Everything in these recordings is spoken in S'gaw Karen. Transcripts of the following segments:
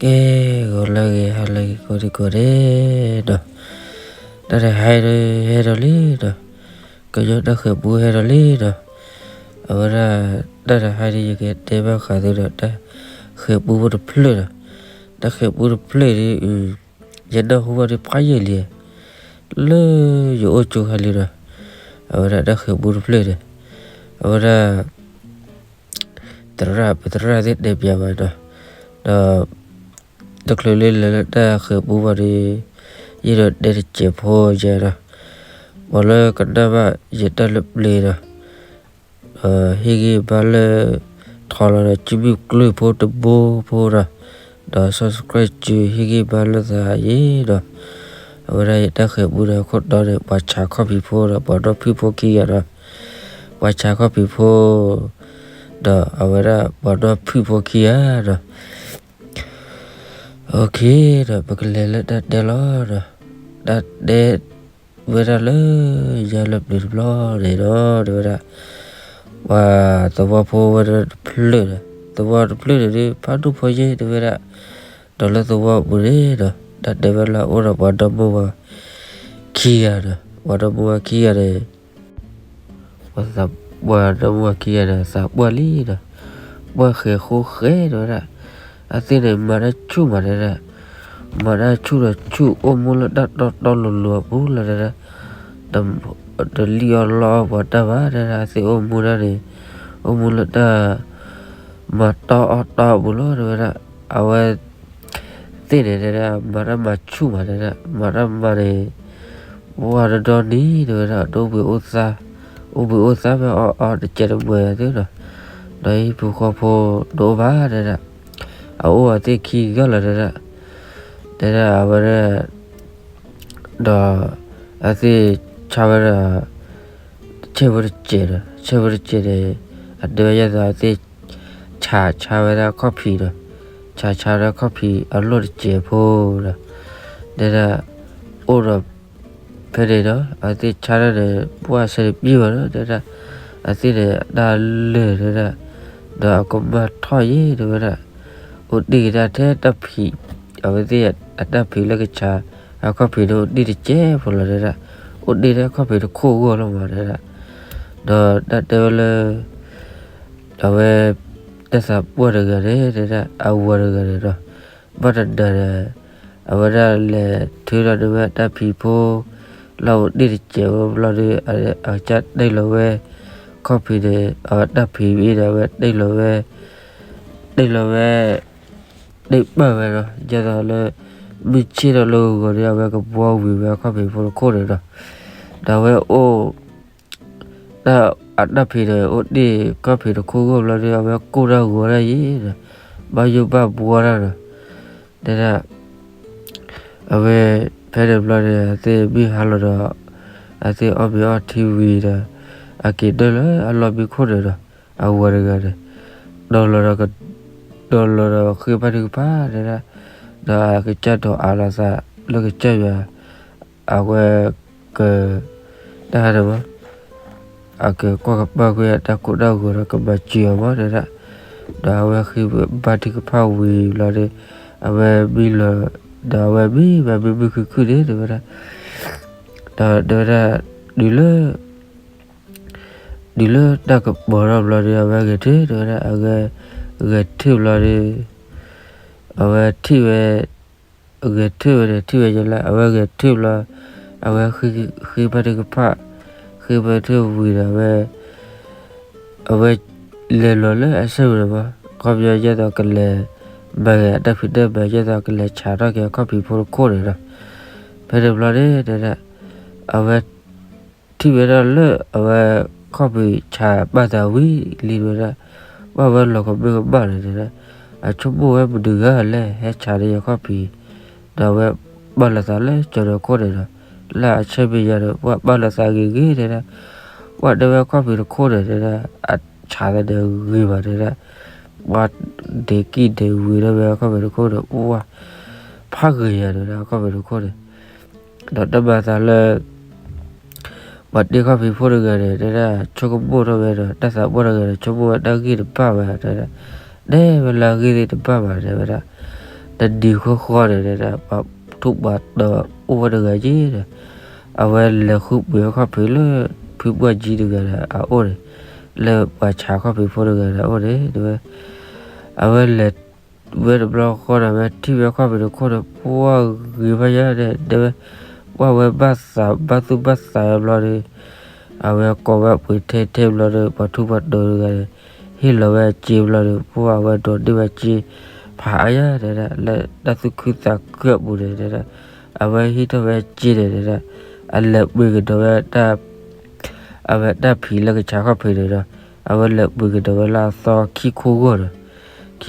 ကဲ, ဂီၤလၢအဂ့ၤ ဟါလၢအဂ့ၤ ကိးဒံကိးဒဲးဒီး, တၢ်တဟါအံၤဒီး ဟဲဒီးလံဒီး, ကညီတၢ်ဃဲၤပူဟဲဒီးလံဒီး, အဝဲဒၣ် တၢ်တဟါအံၤဒီး ယကတဲဘၣ်ဃးသုဒီး တၢ်ဃဲၤပူဖိတဖျၢၣ်ဒီး, တၢ်ဃဲၤပူတဖျၢၣ်ဒီး ယနၢ်ဟူဘၣ်ဒီးဖးယံာ်လံ, လၢယအိၣ်ကၠိခါလံဒီး, အဝဲဒၣ်တၢ်ဃဲၤပူတဖျၢၣ်ဒီး, အဝဲဒၣ် သရၣ် ပသရၣ်သ့ၣ်တဲပၠးဘၣ်ဒီး, ဒီး တချုးလၢလဲၤလၢတၢ်ဃဲၤပူဘၣ်ဒီး, ယအဲၣ်ဒိးတဲတစဲးဖိယဲဒီး, ပှၤလၢကနၣ်ဘၣ်ယတၢ်လၢပျ့ၤဒီး, ဒီးဟ့ၣ်ဂံၢ်ဘါလၢ ထီလီၤဒီး ကၠံမုၢ်ကျုၢ်ဖိတဘိဖိဒီး, ဒီး subscribe ကၠူ ဟ့ၣ်ဂံၢ်ဘါလိာ်သးယဲဒီး, အဝဲဒၣ်ယတၢ်ဃဲၤပူဒီးခိၣ်တီန့ၣ် ပှၤဆးခီၣ်ဖံးဖိဒီး ပှၤနီၢ်ဖုၣ်ဖိခံဂၤဒီး, ပှၤဆးခီၣ်ဖံးဖိ ဒီးအဝဲဒၣ်ပှၤနီၢ်ဖုၣ်ဖိခံဂၤဒီး, ဒီးပကလဲၤလၢတၢ်တဲလီၤဒီး, တၢ်တဲဝဲဒၣ်လၢ ယၤလၢပျၢၤတဘျီန့ၣ်ဒီး တဲဝဲဒၣ်, ပှၤသဝီဖိဝဲဒၣ်တဖျၢၣ်ဒီး, သဝီတဖျၢၣ်န့ၣ်ဒုး ဖးဒိၣ်ဖိယဲ တဲဝဲဒၣ်, ဒီးလၢသဝီပူၤန့ၣ်ဒီး တၢ်တဲဝဲလၢအအိၣ်ဒီးပှၤဒီမါဝၤခံဂၤဒီး, ပှၤဒီမါဝၤခံဂၤဒီး ပှၤဒီမါဝၤခံဂၤဒီး သးပှၢ်လံဒီး, ပှၢ်ဃဲၤဃိဃဲၤတဲဝဲဒၣ်, အသ့ၣ်န့ၣ် မၤတၢ်ဆူၣ်မးတဲဒၣ်, မၤတၢ်ဆူၣ်ဒီးဆူၣ် အိၣ်မူလၢတၢ်တီတီလိၤလိၤအပူၤလီၤတဲဒၣ်, တလံၣ်အီၣ်လီအီၣ်ပှၤတၢ်ဘၣ်တဲဒၣ်, အသ့ၣ်အိၣ်မူဒၣ်န့ၣ်, အိၣ်မူလၢတၢ် မၤတီအီၣ်တီအပူၤလီၤတဲဝဲဒၣ်, အဝဲ သ့ၣ်န့ၣ်တဲဒၣ် မၤတၢ်မၤဆူၣ်မးတဲဒၣ်, မၤတၢ်မၤန့ၣ် ဝါတဒီနံၤတဲဝဲဒၣ်, တအိၣ်ဘှံးအိၣ်သါ, အိၣ်ဘှံးအိၣ်သါမ့ၢ်အီၣ်အီတကဲတမှဲၤသုဒီး, ဒီးဟံၣ်ဖိဃီဖိတအိၣ်ဘၣ်တဲဒၣ်, အအိၣ်အသ့ၣ်ခံဂၤလီၤတဲဒၣ်, တဲဒၣ်အဝဲဒၣ် ဒီး အသ့ၣ်ဆါဝဲဒၣ် ဆဲးဖိတစဲးဒီး ဆဲးဖိတစဲးန့ၣ် အတဲဝဲယဲသိးအသ့ၣ် ဆးဆါဝဲဒၣ်ခီၣ်ဖံးဒီး ဆးဆါဝဲဒၣ်ခီၣ်ဖံးအလိၣ်တစဲးဖိဒီး တဲဒၣ် အိၣ်ဒီး ဖဲန့ၣ်ဒီး အသ့ၣ်ဆါဒၣ်န့ၣ် ပှၢ်ဆၢတပှဲၤဘၣ်ဒီး တဲဒၣ် အသ့ၣ်န့ၣ် အတၢ်လၢာ်တဲဒၣ် ဒီးအကမၢ်ထီၣ်ယဲတဲဝဲဒၣ် အိၣ်တ့ၢ်က့ၤတၢ်ထဲတၢ်ဖံး အဝဲသ့ၣ်အတၢ်ဖံးလၢကဆး အခီၣ်ဖံးန့ၣ်အိၣ်တ့ၢ်တစဲးဖိလီၤတဲဒၣ် အိၣ်တ့ၢ်ထဲခီၣ်ဖံးတခိၣ်ဂီၢ်လီၤမးတဲဒၣ် ဒီးတၢ်တဲဝဲလၢ အဝဲ တၢ်သးပှၢ်တဂၤန့ၣ်တဲဒၣ် အဝၤတဂၤန့ၣ်ဒီး ဘၣ်တနၤဒီး အဝဲဒၣ်လဲၤထုးထီၣ်န့ၢ်ဝဲတၢ်ဖံးဖိ လၢအအိၣ်တ့ၢ်တစဲးဖိဘျီဒီး အကစၢ်တ့ၢ်လီၤဝဲ ခီၣ်ဖံးန့ၣ် အဝဲတၢ်ဖံးဝံၤဒီး အဝဲတ့ၢ်လီၤဝဲ တ့ၢ်လီၤဝဲ တ့ၢ်ပာ်ဝဲဒီး ဒ်သိးလၢ မုၢ်ဆ့ၣ်ထီၣ်လၢဂီၤဒီး အဝဲကဘှီဝံၤဝဲခီၣ်ဖံးဖိတခိၣ်န့ၣ်ဒီး ဒီးအဝဲအိၣ် တၢ်အတၢ်ဖံးန့ၣ် အိၣ်တ့ၢ်ခီၣ်ဖံးတခိၣ်ဂီၢ်ဘျီဒီး အဝဲကိၢ်တၢ်ဂီၤတၢ်ယံၤဒီး ဘၣ်ယိၣ်ဘၣ်ဘှီတၢ်ဒီး တဲဒၣ် အဝဲ ဖဲန့ၣ်ဘျီန့ၣ် အသ့ၣ်မုၢ်ဟါလီၤဒီး အသ့ၣ်အီၣ်မ့ၤအီထံဝံၤဒီး အက့ၤနုာ်လၢအလီၢ်မံခိၣ်န့ၣ်ဒီး အဝၤတဂၤန့ၣ် ဒီးလီၤဒီး ဒီးလီၤဒီးဃ့ဘါထုကဖၣ်တဲဒၣ် ဒီးအကစၢ်ဒိးအးလီၤသးလၢကစၢ်ယွၤ အဝဲ က တၢ်ဟါန့ၣ်မး အကကွၢ်ကပၢ်ကွံာ်အတၢ်ကိၢ်တၢ်ဂီၤဒီးကမၤစၢၤအီၤမးတဲဒၣ် ဒီးအဝဲဃ့ဘါထုကဖၣ်ဝံၤဘျီဒီး အဝဲမံလီၤ ဒီးအဝဲမံဘၣ်မ့ၢ်မုၢ်ခုၣ်ခုၣ်န့ၣ်တဲဝဲဒၣ် ဒီးတဲဝဲဒၣ် တုၤလၢ တုၤလၢတၢ်ကပီၤထီၣ်ဘျီဒီး အဝဲဂဲၤထၢၣ်တဲဝဲဒၣ် အဝဲ ဂဲၤထၢၣ်ဘျီဒီး အဝဲထံၣ်ဝဲ ဂဲၤထၢၣ်ဝဲန့ၣ် ထံၣ်ဝဲယဲလၢ အဝဲဂဲၤထၢၣ်ဘျီ အဝဲဃ့ဘါထုကဖၣ် ဃ့ဘါထုကဖၣ်ဝံၤဒီး အဝဲ အဝဲ လဲၤလီၤလၢအဆၢဝံၤန့ၣ်မး ခီပညီယဲသိးကလဲၤ မၤဂ့ၤအတၢ်ဖံးတၢ်မၤ ယဲသိးကလဲၤဆးထီၣ်က့ၤအခီၣ်ဖံးဖိတခိၣ်န့ၣ်ဒီး ဖဲန့ၣ်ဘျီန့ၣ်တဲဒၣ် အဝဲ ထံၣ်ဝဲဒၣ်လၢအဝဲ ခီၣ်ဖံးဆးဘၣ်သးဝံၤလံဝဲဒၣ် ဘၣ်ဝဲလီၤကမၢကမၣ်န့ၣ်တဲဒၣ် အဆိကမိၣ်ဝဲမတၤတဂၤလဲၣ် ဟဲဆးန့ၢ်ယခီၣ်ဖံး ဒီးအဝဲပာ်လီၤသးလၢကၠီၤဒီးခိၣ်န့ၣ်ဒီး လၢအဆၢမံၤယၤဒီး ပှၤပာ်လီၤသးဂ့ၤဂ့ၤတဲဒၣ် ပှၤတဲဝဲခီၣ်ဖံးတခိၣ်န့ၣ်တဲဒၣ် အဆးသးန့ၣ်ဂ့ၤဘၣ်တဲဒၣ် ပှၤဒဲးကံၢ်ဒဲးဝံၤဒီးဝဲခီၣ်ဖံးတခိၣ်န့ၣ် ပှၤ ဖးဂ့ၤယၤတဲဒၣ်ခီၣ်ဖံးတခိၣ်န့ၣ် ဒီးတၢ်မၤသးလၢ ပှၤတ့ခီၣ်ဖံးဖိတဂၤန့ၣ် တဲဒၣ်ဆိကမိၣ်ထီၣ်ဝဲဒီး တၢ်သးပှၢ်တဂၤန့ၣ် ဆိကမိၣ်ဝဲတၢ်ဂ့ၢ်တဘၣ်ဘၣ်တဲဒၣ် တဲဝဲလၢအဂ့ၢ်သ့ၣ်တဘၣ်ဘၣ်တဲဝဲဒၣ် တနံၤဃီဃီန့ၣ် ပှၤထူးပှၤတီၤအိၣ်ဝဲတဂၤက့ၤဒီး အဝဲလဲၤဃုပှ့ၤဝဲခီၣ်ဖံးလၢ ဖုပှၢ်ကၠံတဂၤဒီးအအိၣ်န့ၣ်, လၢပှၤဆးခီၣ်ဖံးဖိတဂၤဒီးအအိၣ်န့ၣ် တဲဝဲ, အဝဲလဲၤဝဲတဘျီဃီဒီး အဝဲထံၣ်ဝဲခီၣ်ဖံးတခိၣ်န့ၣ် ပှၢ်ဂ့ၤဖးညါန့ၣ် တဲဝဲ, ပှၢ်ဝဲဘၣ်သးဘၣ်သူၣ်ဘၣ်သးဝဲဘျီဒီး အဝဲကိးဝဲပှ့ၤထဲထဲဘျီဒီး ပှၤထူးပှၤတီၤတဂၤန့ၣ် ဟ့ၣ်လီၤဝဲစ့ဘျီဒီး ပှၢ်ဝဲဒိးန့ၢ်ဝဲစ့ ဖးအါညါတဲဒၣ် လၢတၢ်သူၣ်ခုသးခုအပူၤန့ၣ်တဲဒၣ်, အဝဲဟ့ၣ်ထီၣ်ဝဲစ့န့ၣ်တဲဒၣ်, အလဲၤပှ့ၤကဒီးဝဲ အဝဲတၢ်ဖံးလၢကဆးခီၣ်ဖံးန့ၣ်ဒီး အဝဲလဲၤပှ့ၤကဒီးဝဲလၢအသီခံခိၣ်ဂီၢ်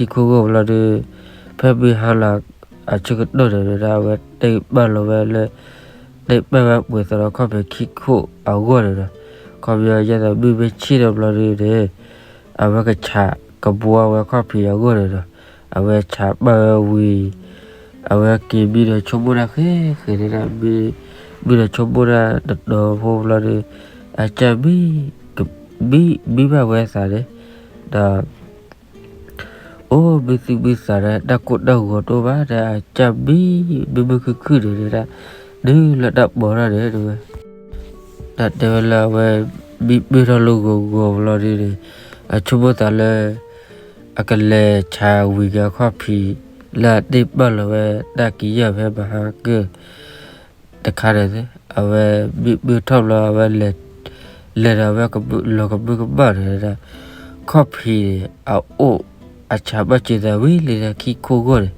ဒီး, ခံခိၣ်ဂီၢ်ဘျီဒီး ဖဲမုၢ်ဟါလီၤအဆၢကတီၢ်န့ၣ်ဒီး အဝဲတဲပာ်လီၤဝဲလၢ တဲပာ်ဝဲပှ့ၤသီဒီးခီၣ်ဖံးခံခိၣ်အဂီၢ်န့ၣ်ဒီး, ခီပညီယဲသိးမုၢ်မ့ၢ်ဆ့ၣ်ဒီးဘျီဒီး အဝဲကဆးကဘှီဝဲခီၣ်ဖံးအဂီၢ်န့ၣ်ဒီး, အဝဲဆးပာ်ဝဲဝံၤ အဝဲက့ၤမံဒီးဆိကမိၣ်တၢ်ဃဲဃဲန့ၣ်ဒၣ်, မံဒီးဆိကမိၣ်တၢ်တတီၤဖိဘျီဒီး အကစၢ်မံ မံဘၣ်ဝဲသးန့ၣ်, ဒီး အိၣ်မုာ်သူၣ်မုာ်သးဒီး တၢ်ကိၢ်တၢ်ဂီၤတအိၣ်ဘၣ်ဒီး အကစၢ်မံ မုာ်မုာ်ခုၣ်ခုၣ်န့ၣ်ဒၣ်, ဒုးလၢတၢ်ပိာ်ထီၣ်န့ၣ်တဲဝဲ, တၢ်တဲဝဲလၢအဝဲ မံပၢၢ်ထီၣ်လၢဂီၤဂီၤဘျီဒီးန့ၣ် အဆိကမိၣ်သးလၢ အကလဲၤဆးဝံၤက့ၤအခီၣ်ဖံး လၢအတဲပာ်လီၤဝဲတၢ်က့ၤယဲၢ်ဖဲမဟါကၢၢ် တခါန့ၣ်, အဝဲမံပၢၢ်ထီၣ်ဘျီ အဝဲလဲၤ လဲၤဒီးအဝဲလီၤကမၢကမၣ်န့ၣ်ဒၣ်, ခီၣ်ဖံးန့ၣ် အအိၣ်အဆးဘၣ်စ့ၤသးဝံၤလံဒီး ခံခိၣ်ဂီၢ်န့ၣ်,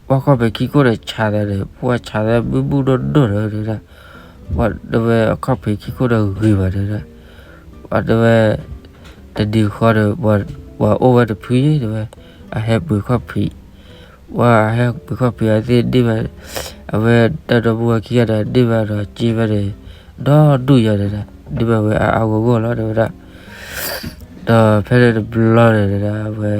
ပှၢ်ခီၣ်ဖံးခံခိၣ်န့ၣ်ဆးသးန့ၣ် ပှၢ်ဆးသးမုၢ်မုၢ်နီၢ်နီၢ်န့ၣ်ဒၣ်, ပှၢ်တဲဝဲအခီၣ်ဖံးခံခိၣ်ဒီးဂ့ၤဘၣ်န့ၣ်ဒၣ်, ပှၢ်တဲဝဲ တနံၤဃီန့ၣ် ပှၤအိၣ်ဝဲတဖုယ့ၣ်တဲဝဲ, အဟဲပှ့ၤခီၣ်ဖံး ပှၢ်ဟဲပှ့ၤခီၣ်ဖံးအသ့ၣ်န့ၢ်ဘၣ်, အဝဲတၢ်ဒီပုၢ်ဝဲၢ်ခံဂၤဒီးန့ၢ်ဘၣ်ဒီးစ့ဖဲန့ၣ် ဒီဒူၣ်ယၤန့ၣ်ဒၣ်, န့ၢ်ဘၣ်ဝဲအါအါဂီၢ်ဂီၢ်လီၤတဲဝဲဒၣ်, ဒီးဖဲန့ၣ်တဘျီန့ၣ်ဒၣ် အဝဲ ဒီး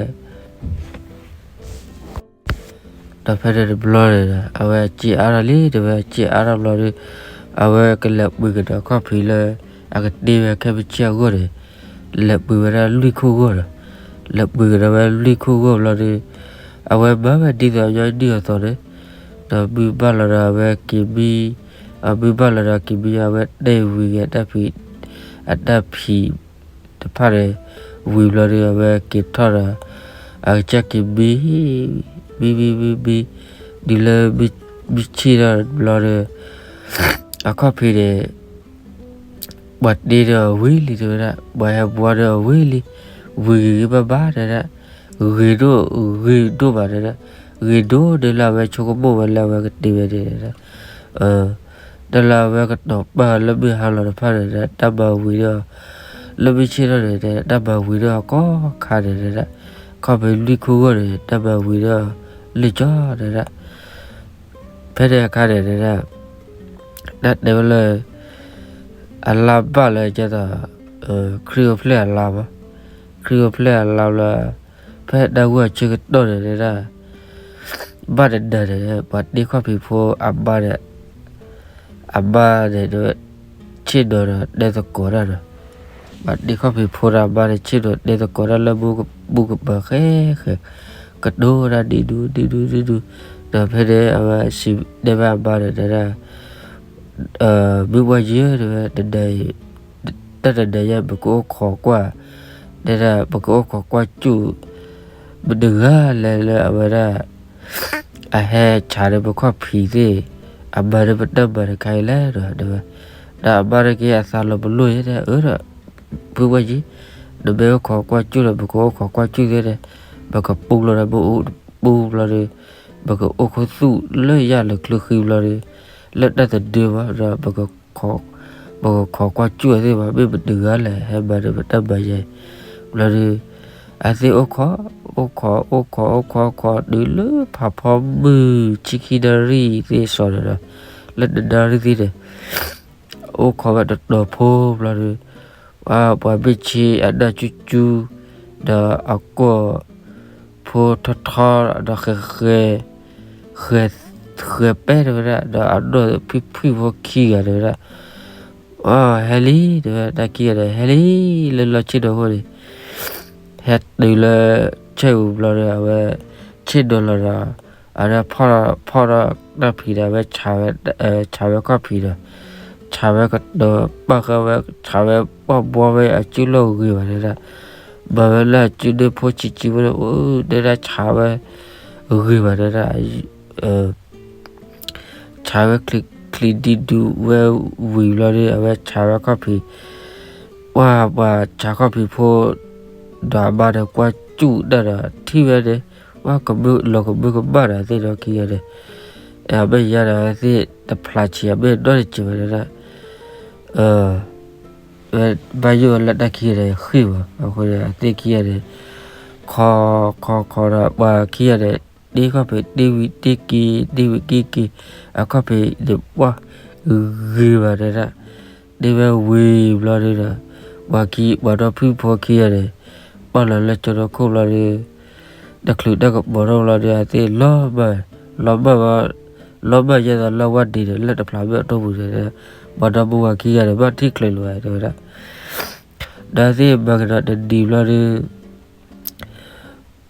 ဖဲန့ၣ်တဘျီန့ၣ်ဒီး အဝဲအစ့အါထီၣ်လံ တဲဝဲအစ့အါထီၣ်ဘျီဒီး အဝဲကလဲၤပှ့ၤကဒီးခီၣ်ဖံးလၢ အကတ့ဝဲခဲမုၢ်ဆ့ၣ်အဂီၢ်န့ၣ်, လဲၤပှ့ၤဝဲဒၣ်လွံၢ်ခိၣ်ဂီၢ်ဒီး, လဲၤပှ့ၤကဒီးဝဲလွံၢ်ခိၣ်ဂီၢ်ဘျီဒီး အဝဲမၤဝဲဒ်သိးညီနုၢ်အသိးန့ၣ်, ဒီးမုၢ်ဘၣ်လီၤဒီးအဝဲက့ၤမံ, အမုၢ်ဘၣ်လီၤဒီးက့ၤမံ အဝဲတဲဝံၤက့ၤတၢ်ဖံး, အတၢ်ဖံး တဖၣ်န့ၣ် ဝံၤဘျီဒီး အဝဲက့ၤထီၣ်ဒီး အကစၢ်က့ၤမံ, မံမံမံမံ, တုၤလၢမုၢ်ဆ့ၣ်ထီၣ်ဘျီဒီး အခီၣ်ဖံးန့ၣ် ပှၤတ့ဒီးအဝံၤလံတဲဝဲဒၣ်, ပှၤဟဲဘှီဒီးအဝံၤလံ, ဝံၤဂ့ၤဂ့ၤဘၣ်ဘၣ်တဲဒၣ်, ဂ့ၤဒိၣ်ဂ့ၤဒိၣ်ဘၣ်တဲဒၣ်, ဂ့ၤဒိၣ်ဒၣ်လၢအဝဲဆိကမိၣ်ဝဲလၢအဝဲကတ့ဝဲန့ၣ်, တၢ်လၢအဝဲကတီၤပာ်လၢမုၢ်ဟါလီၤတဖၣ်န့ၣ် တၢ်မၤဝံၤဒီး လၢမုၢ်ဆ့ၣ်ထီၣ်န့ၣ် တၢ်မၤဝံၤဒီးအကီၢ်ခါန့ၣ်ဒၣ်, ခီၣ်ဖံးလွံၢ်ခိၣ်ဂီၢ်န့ၣ် တၢ်မၤဝံၤဒီးလၢကၠီဒၣ်, ဖဲန့ၣ်အခါန့ၣ်ဒၣ် တၢ်တဲဝဲလၢ အလါဘၣ်လၢကဲသိး ခရံာ်အိၣ်ဖျဲၣ်အလါမး, ခရံာ်အိၣ်ဖျဲၣ်အလါလၢ ဖဲတၢ်ဂီၢ်အဆၢကတီၢ်န့ၣ်ဒၣ် ဘၣ်တနၤန့ၣ် ပှၤတ့ခီၣ်ဖံးဖိအမါန့ၣ် အမါန့ၣ် ဆ့ၣ်နီၤဒီးတဲသကိးတၢ်ဒီး ပှၤတ့ခီၣ်ဖံးဖိဒီးအမါန့ၣ် ဆ့ၣ်နီၤတဲသကိးတၢ်လၢမူကပၤဃဲဃဲ ကတိၤတၢ်ဒ်ဒူဒ်ဒူဒ်ဒူ, ဒီးဖဲန့ၣ် အဝဲစံးတဲဘၣ်အမါန့ၣ် တဲဒၣ် မုၢ်ပှၢ်ယဲၢ်တဲဝဲ တနၤအံၤ တၢ်တနၤယဲၢ် ပကအိၣ်ခိးကွၢ်, တဲဒၣ် ပကအိၣ်ခိးကွၢ်စူၣ် မတၤတဂၤလဲၣ်လၢအဝဲဒၣ် အဟဲဆးဒီးပခီၣ်ဖံးသ့ၣ်, အမၤဒီးပတၢ်မၤတခါအံၤလဲၣ်ဒီး တဲဝဲ, ဒီးအမါတက့ၢ်အသးလီၤပလိာ်ယဲၢ်တဲ အၢဒီး ဖုဝဲယံၤ, နမ့ၢ်အိၣ်ခိးကွၢ်စူၣ်ဒီး ပကအိၣ်ခိးကွၢ်စူၣ်သ့ၣ်ဒီး ပကပူလီၤဒီးပအိၣ်ပူဘျီဒီး ပကအိၣ်ခူသူၣ်လၢယၢ်လၢချၢဃံဘျီဒီး လၢတၢ်သဒၢဘၣ်ဒီး ပကခိးကွၢ်စူၣ်အသ့ၣ်ဘၣ် မ့ၢ်မတၤတဂၤလဲၣ် ဟဲမၤဒီးပတၢ်မၤယဲၢ် ဘျီဒီး အသ့ၣ်အိၣ်ခိး အိၣ်ခိး အိၣ်ခိး အိၣ်ခိး အိၣ်ခိး တုၤလၢဖးဖီမုၢ်ဆံခံနၣ်ရံၣ်သ့ၣ်စီၤန့ၣ်ဒီး လၢတနၣ်ရံၣ်သ့ၣ်န့ၣ် အိၣ်ခိးဝဲတတီၤဖိဘျီဒီး ပှၤမ့ၢ်ဆ့အနၢ်ကၠူကၠူ ဒီးအကိာ်ဖိထီထီ ဒီးဃဲၤဃဲၤ ဃဲၤ ဃဲၤပဲတဲဝဲဒၣ် ဒီးအနီၢ်ဖံဖုၣ်ဖိခံဂၤတဲဝဲဒၣ် အဟဲလံ တဲဝဲ တၢ်ခံဂၤဒီး ဟဲလံ လၢလီၢ်ဆ့ၣ်နီၤအဃိန့ၣ် ဟဲတုၤလၢဆဲၣ်အူဘျီဒီး အဝဲဆ့ၣ်နီၤလီၤဒီး အဝဲဒၣ်ဖီၣ်ထီၣ်တၢ်ဖံးဒီး အဝဲဆးဝဲ, ဆးဝဲခီၣ်ဖံးဒီး, ဆးဝဲကတၢၢ်ပာ်ဃာ်ဝဲ, ဆးဝဲပှၢ်ဘှီဝဲအစုလီၢ်ဂ့ၤဘၣ်တဲဒၣ်, မၤဝဲလၢအစုဒၢဖိဆံးဆံးဖိန့ၣ် အိၣ်တဲဒၣ်ဆးဝဲဂ့ၤဘၣ်တဲဒၣ် ဆးဝဲချံဒံဒူဝဲဝံၤဘျီဒီး အဝဲဆးဝဲခီၣ်ဖံး, ပှၤပှၤဆးခီၣ်ဖံးဖိ, ဒီးအမါဒီးကွၢ်စူၣ်တၢ်ဒီးထံၣ်ဝဲန့ၣ်, ပှၤကမၢလီၤကမၢကမၣ်ဒီးသ့ၣ်ဒီးခံဂၤန့ၣ်, အမ့ၢ်ယါဒီးသ့ၣ်တဖျးဆံး အမ့ၢ်နီတစဲးဘၣ်တဲဒၣ်, ဘၣ်ယိၣ်လၢတၢ်ခံဂၤန့ၣ်ဃ့ၢ်ဘၣ်, အဃိန့ၣ် အသ့ၣ်ခံဂၤန့ၣ် ခီခီခီဒီး ပှၤခံဂၤန့ၣ် တ့ခီၣ်ဖံးတ့ဝံၤတ့က့ၤ တ့ဝံၤတ့က့ၤ, အခီၣ်ဖံးန့ၣ်ပှၢ် ဂ့ၤဘၣ်တဲဒၣ်, တ့ဝဲဝံၤဘျီဒီး, ပှၤခံ ပှၤဒီဖုၣ်ဖိခံဂၤန့ၣ် ပာ်လီၤလၢကၠိဒီခိၣ်ဘျီဒီး, တချုးတၢ်ကပီၤထီၣ်ဘျီဒီး အသ့ၣ်လီၤမၢ်, လီၤမၢ်ဝဲ, လီၤမၢ်ယဲသိးလၢဝဲဒံးဒီး လၢတဖျးမ့ၢ်အတီပူၤန့ၣ်, ပှၤဒီပုၢ်ဝဲၢ်ခံဂၤန့ၣ် ဘၣ်ထံၣ်ချုးလီၤဝဲတဲဝဲဒၣ်, ဒီးသ့ၣ်မၤကဒီးတနံၤဘျီဒီး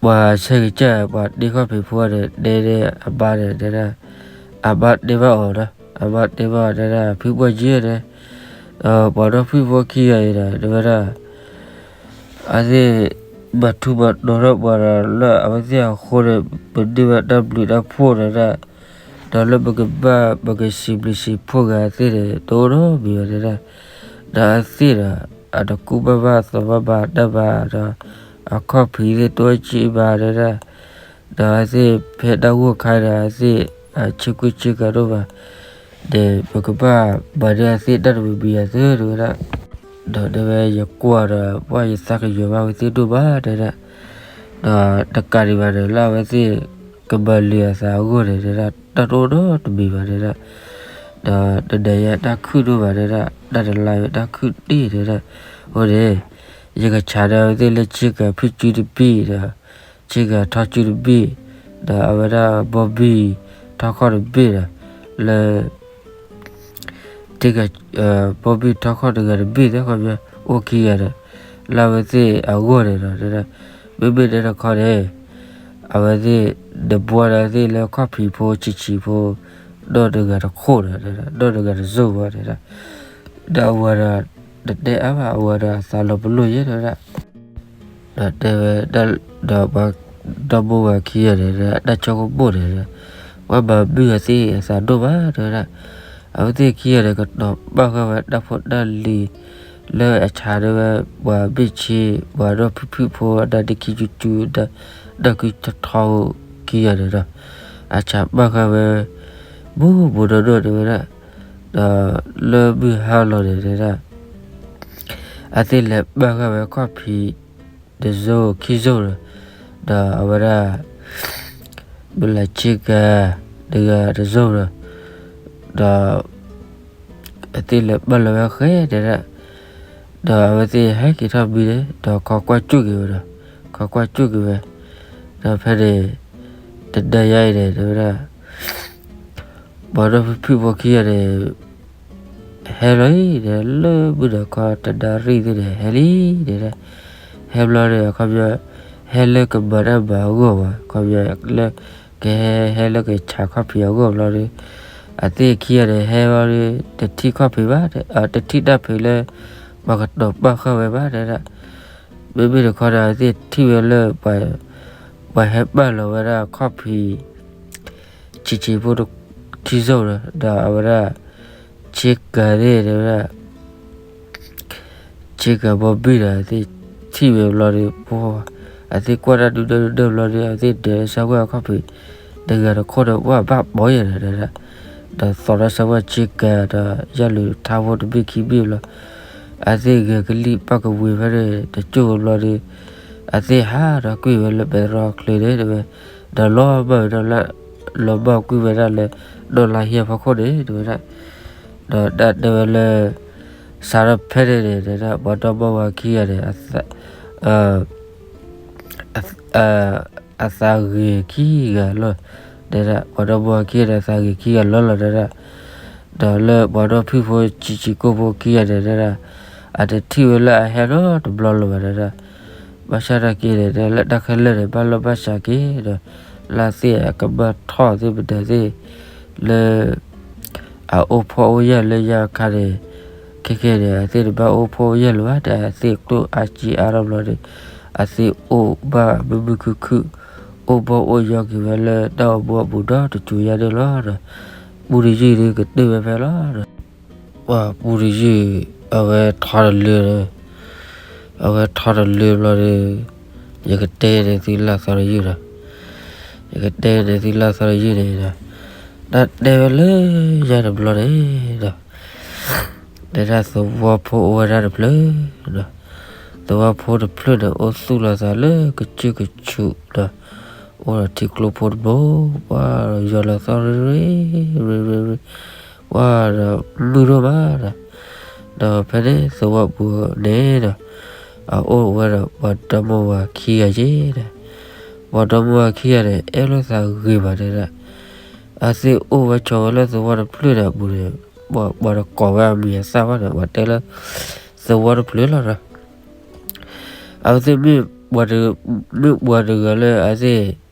ပှၤဆဲးကစၢ် ပှၤတ့ခီၣ်ဖံးဖိန့ၣ် တဲန့ၢ်အမါန့ၣ်တဲဒၣ်, အမါတဲဘၣ်အီၤဒီး အမါတဲဘၣ်အီၤတဲဒၣ် ဖုပှၢ်က့န့ၣ်, ပှၤဒီဖုၣ်ဖိခံဂၤအံၤဒီး တဲဝဲဒၣ်, အသ့ၣ်မၤထူမၤတီၤထီၣ်ပှၤဒီး လၢအဝဲသ့ၣ်အဃိန့ၣ် ပန့ၢ်ဘၣ်တၢ်ဘျုးတၢ်ဖှိၣ်တဲဒၣ်, ဒီးလၢပကဘၣ် ပကစံးဘျုးစံးဖှိၣ်က့ၤအသ့ၣ်န့ၣ် တအိၣ်နီတမံၤဘၣ်တဲဒၣ်, ဒီးအသ့ၣ်ဒီး အတကူၣ်ဘၣ်ဘၣ်သီဘၣ်ဘၣ်တၢ်ဘၣ်ဒီး အခီၣ်ဖံးသ့ၣ်တအိၣ်က့ဘၣ်တဲဒၣ်, ဒီးအသ့ၣ်ဖဲတၢ်ဂိၢ်ခါဒီး အသ့ၣ်ဆ့ကူဆ့ကၤဒိၣ်ဘၣ်, ဒီးပကဘၣ်မၤန့ၢ်အသ့ၣ်တၢ်တမံၤမံၤအသိးတဲဝဲဒၣ်, ဒီးတဲဝဲယကွၢ်ဒီး ပှၢ်ယသးကယီၤဘၣ်ဝဲသ့ၣ်ဒိၣ်မးတဲဒၣ်, ဒီးတကးဒံးဘၣ်ဒီး လၢအဝဲသ့ၣ်ကမၤလၢၤအသးအဂီၢ်န့ၣ်တဲဒၣ် တၢ်တအိၣ်နီတမံၤဘၣ်တဲဒၣ်, ဒီးတနၤယါတၢ်ခုၣ်ဒိၣ်ဘၣ်တဲဒၣ် တၢ်တလါယါတၢ်ခုၣ်တ့ၢ်တဲဒၣ်, အဃိန့ၣ် ယကဆးဒီးအဝဲသ့ၣ်လၢဆ့ကၤဖုၣ်စုတဘ့ၣ်ဒီး ဆ့ကၤထီၣ်စုတဘ့ၣ်, ဒီးအဝဲဒၣ်ဘီဘံၣ်ထီၣ်ခီၣ်တဘ့ၣ်ဒီး လၢ တ့ၢ်ကၤ ဘီဘံၣ်ထီၣ်ခီၣ်တဂၤတဘ့ၣ်သ့ၣ်ခီပညီ အိၣ်ခံဂၤဒီး လၢအဝဲသ့ၣ်အဂီၢ်န့ၣ်ဒီး မ့မ့ၢ်တဲတခီန့ၣ် အဝဲသ့ၣ် နဘှီဒီးသ့ၣ်လၢခီၣ်ဖံးဖိဆံးဆံးဖိ ဒီးတဂၤတခိၣ်ဒီး ဒီးတဂၤတစိၢ်ဘၣ်တဲဒၣ်, ဒီးအဝၤဒီး တတဲအါဘၣ် အဝၤဒီးအသးလီၤပလိာ်ယဲတဲဝဲဒၣ် ဒီးတဲဝဲ ဒီးပှၤဒီပုၢ်ဝဲၢ်ခံဂၤန့ၣ် တၢ်ဆိကမိၣ်န့ၣ် ပှၤမၤမုာ်အသ့ၣ်အသးဒိၣ်မးတဲဝဲဒၣ်, အဝဲသ့ၣ်ခံဂၤန့ၣ် ကတီၤပာ်ဃာ်ဝဲတၢ်ဖိတၢ်လံၤ လၢအဆါန့ၢ်ဝဲ ပှၤဘ့ၣ်ဆ့ ပှၤဒီဖုၣ်ဖုၣ်ဖိ အတၢ်ဒ့ခံကၠူကၠူ တၢ်ခုထီထီခံဂၤန့ၣ်ဒီး အဆါပာ်ဃာ်ဝဲ ဘူးဘူးဒီးဒီးတဲဝဲဒၣ်, ဒီးလၢမုၢ်ဟါလီၤန့ၣ်တဲဒၣ် အသ့ၣ်လဲၤပာ်ဃာ်ဝဲခီၣ်ဖံး တစိၢ်ခံစိၢ်ဒီး ဒီးအဝဲဒၣ် မုၢ်လၢ်ဆ့ကၤ တဂၤတစိၢ်ဒီး ဒီး အသ့ၣ်လဲၤပာ်လီၤဝဲဃဲတဲဒၣ်, ဒီးအဝဲသ့ၣ်ဟဲက့ၤထီၣ်မံန့ၣ် ဒီးခီကွၢ်ကၠူၣ်က့ၤဝဲဒီး ခီကွၢ်ကၠူၣ်က့ၤဝဲ, ဒီးဖဲန့ၣ် တနၤယါအံၤန့ၣ် တဲဝဲဒၣ် ပှၤဒီဖုၣ်ဖုၣ်ဖိခံဂၤန့ၣ် ဟဲလီၤအံၤဒီး လၢမုၢ်နၤခီတနၣ်ရံၣ်သ့ၣ်န့ၣ် ဟဲလံဒီး ဟဲဘျီန့ၣ် အခီပညီ ဟဲလၢကမၤတၢ်မၤအဂီၢ်ဘၣ် အခီပညီလၢ ကဟဲဟဲလၢကဆါခီၣ်ဖံးအဂီၢ်ဘျီဒီး အသ့ၣ်ခံဂၤန့ၣ် ဟဲဘျီဒီး တထံၣ်ခီၣ်ဖံးဘၣ် တထံၣ်တၢ်ဖံးလၢ ပှၤကတီၤပာ်ဃာ်ဝဲဘၣ်တဲဒၣ်, မ့မ့ၢ်တခီဒီး အသ့ၣ်ထံၣ်ဝဲလၢ ပှၤဟဲပာ်လီၤဝဲဒၣ်ခီၣ်ဖံး ဆံးဆံးဖိ ခံစိၢ်ဒီး ဒီးအဝဲဒၣ် ဆ့ကၤသ့ၣ်တဲဝဲဒၣ် ဆ့ကၤဘီဘံၣ်ဒီး အသ့ၣ်ထံၣ်ဝဲဘျီဒီး ပှၤ အသ့ၣ်ကွၢ်တၢ်ဒုၣ်ဒိၣ်ဒုၣ်ဒိၣ်ဘျီဒီး အသ့ၣ်ဒဲးဆၢဝဲအခီၣ်ဖံး တဂၤတခိၣ်ဒီး ပှၤဘၣ်ပိာ်ယဲၢ်ဒီး ဒီးသီၣ်ဒီးဆၢဝဲဆ့ကၤဒီး ယၢ်လုာ်ထါဖိတဘ့ၣ်ခံဘ့ၣ်ဘျီ အသ့ၣ်ဂဲၤကလံၣ်ပာ်ကဝ့ၤဖဲန့ၣ် တကၠိၢ်ဘျီဒီး အသ့ၣ်ဟးဒီးကွံာ်ဝဲလၢပဲတြီချ့န့ၣ်တဲဝဲ, ဒီးလီၤဘၣ်ဝဲဒၣ်လၢ လီၤဘၣ်ကွံာ်ဝဲဒၣ်လၢ ဒီးလါဟံၣ်အဖီခိၣ်န့ၣ်တဲဝဲဒၣ်, ဒီးတၢ်တဲဝဲလၢ စးထီၣ်ဖဲန့ၣ်န့ၣ် တဲဒၣ် ပှၤဒီမါဝၤခံဂၤန့ၣ် အသးဂ့ၤခံဂၤလီၤ, တဲဒၣ် ပှၤဒီမါဝၤခံဂၤန့ၣ် အသးဂ့ၤခံဂၤလီၤလီၤ တဲဒၣ်, ဒီးလၢပှၤဒီဖုၣ်ဖိဆံးဆံးကိၢ်ဖိခံဂၤန့ၣ် တဲဒၣ် အတထံၣ်ဝဲလၢအဟဲနီတဘျီလၢၤဘၣ် တဲဒၣ်, ဘၣ်ဆၣ်နာ်က့န့ၣ် တဲလၢတၢ်ခဲလၢာ်န့ၣ် ဘၣ်လီၢ်ဘၣ်စးက့ၤဒီး လၢအသ့ၣ်အကမၢ်ထီၣ်သ့ၣ်မတၤသ့ၣ် လၢ အအိၣ်ဖှီၣ်အိၣ်ယာ်လၢညါအခါန့ၣ်, ခဲခဲန့ၣ် အသ့ၣ်တဘၣ်အိၣ်ဖှီၣ်အိၣ်ယာ်လၢၤဘၣ်, တၢ်အသ့ၣ်ကျိၣ်အါစ့အါထီၣ်ဘျီန့ၣ်, အသ့ၣ်အိၣ်ဘၣ်မုာ်မုာ်ခုၣ်ခုၣ်, အိၣ်ဘီၣ်အိၣ်ယီက့ၤဝဲလၢတၢ်အိၣ်မူအပူၤဒီတစိၤယါန့ၣ်လီၤ. ပူတယုၢ်ဒုးကတၢၢ်ဝဲဖဲလီၤ. ပှၤပူတယုၢ်, အဝဲထီတလၢာ်, အဝဲထီတလၢာ်ဘျီဒီး, ယကတဲန့ၣ်သုလၢအသီတယုၢ်ဒီး, ယကတဲန့ၣ်သုလၢအသီတယုၢ်န့ၣ်ဒီး, တၢ်တဲဝဲလၢညါတဘျီန့ၣ်ဒီး, တဲဒၣ်သဝီဖိအိၣ်ဝဲဒၣ်တဖျၢၣ်ဒီး, သဝီဖိတဖျၢၣ်န့ၣ် အိၣ်သူၣ်လီၤသးလၢကစၢၢ်ကဆူးဒီး, အိၣ်ဒီးထံကျိဖိတဘိ, ပှၤယီၤလီၤသီရ့ရ့, ရ့ရ့ရ့, ပှၤဒီးမုာ်ဒိၣ်မးဒီး, ဒီးဖဲန့ၣ်သဝီပူၤန့ၣ်ဒီး, အအိၣ်ဝဲဒီးပှၤဒီမါဝၤခံဂၤယ့ၤဒီး, ပှၤဒီမါဝၤခံဂၤန့ၣ် အဲၣ်လိာ်သးဂ့ၤမးတဲဒၣ်, အသ့ၣ်အိၣ်ဝဲဆိးဝဲလၢသဝီတဖျၢၣ်န့ၣ်အပူၤန့ၣ်, ပှၤတကိးဝဲအမံၤအသၣ်ဘၣ်န့ၣ် ပှၤတဲလၢ သဝီတဖျၢၣ်လီၤဒီး အဝဲသ့ၣ်မ့ၢ်ပှၤတဂၤလၢအသ့ၣ်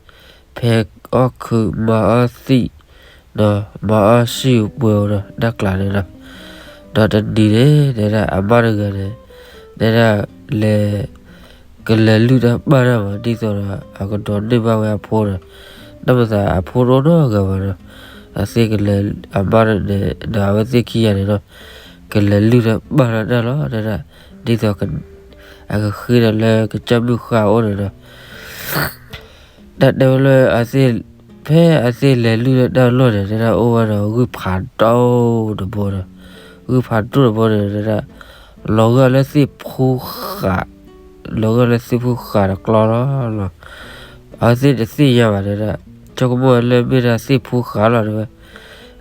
ဖဲအီၣ်ခုးမၤအီၣ်သံၣ်, မၤအီၣ်စံၣ်ပှဲၤဒီးတၢ်ကျးန့ၣ်ဒီး, ဒီးတနံၤန့ၣ် တဲဒၣ်အမါတဂၤန့ၣ်, တဲဒၣ်လဲၤ ကလဲၤလုၢ်တၢ်ပာ်တၢ်မး ဒ်သိးဒီး အကဒိးန့ၢ်ဘၣ်ဝဲအဖိဒီး, တၢ်မၤသးအဖိတအိၣ်နီတဂၤဘၣ်ဒီး, အသ့ၣ်ကလဲၤ အမါန့ၣ်ဒီးအဝဲသ့ၣ်ခံဂၤန့ၣ်ဒီး, ကလဲၤလုၢ်တၢ်ပာ်တၢ်လီၤ တဲဒၣ်, ဒ်သိး အကဃ့ဒီးလၢကစၢၢ်မုၢ်ဃၢ်အအိၣ်န့ၣ်ဒီး တၢ်တဲဝဲလၢအသ့ၣ်, ဖဲအသ့ၣ်လဲၤလုၢ်တၢ်လီၢ်န့ၣ် တဲဒၣ်အိၣ်ဝဲဒီးဂုၢ်ဖးဒိၣ်တဘိဒီး, ဂုၢ်ဖးဒိၣ်တဘိန့ၣ် တဲဒၣ် လီၤဂာ်လၢသ့ၣ်ဖူဃး, လီၤဂာ်လၢသ့ၣ်ဖူဃးတကျီလီၤ. အဝဲသ့ၣ်တသ့ၣ်ညါဘၣ်တဲဒၣ်, ဆိကမိၣ်ဝဲလၢမ့ၢ်ဒၣ်သ့ၣ်ဖူဃးလီၤတဲဝဲ,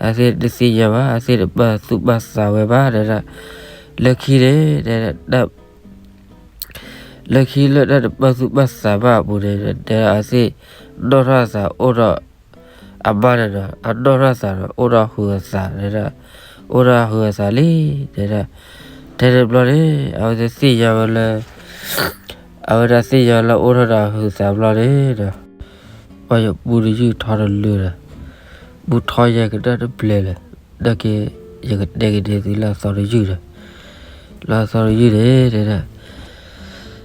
အဝဲသ့ၣ်တသ့ၣ်ညါဘၣ်, အဝဲသ့ၣ်တပာ်သူၣ်ပာ်သးဝဲဘၣ်တဲဒၣ်, လၢခံန့ၣ် တဲဒၣ် လၢခံလၢတၢ်တပာ်သူၣ်ပာ်သးဘၣ်အပူၤန့ၣ် တဲဒၣ်အဝဲသ့ၣ် နီၣ်ထီၣ်အသးအိၣ်ဒီး အမါန့ၣ်ဒီး အနီၣ်ထီၣ်အသးဒီး အိၣ်ဒီးဟုးအသးတဲဒၣ်, အိၣ်ဒီးဟုးအသးလံ, တဲဒၣ်, ထဲန့ၣ်ဘျီန့ၣ် အဝဲသ့ၣ်သ့ၣ်ညါဝဲလၢ အဝဲဒၣ်သ့ၣ်ညါလၢအိၣ်ထီၣ်ဒီးဟုးသးဘျီန့ၣ်ဒီး, ပှၤယပူတယုၢ်ထီတလၢာ်ဒီး, ပူထီယဲကဒၣ်တဘျဲၣ်လၢာ်, ဒီးက့ၤ ယကတဲက့ၤန့ၢ်သုလၢအသီတယုၢ်ဒီး, လၢအသီတယုၢ်န့ၣ်တဲဒၣ်,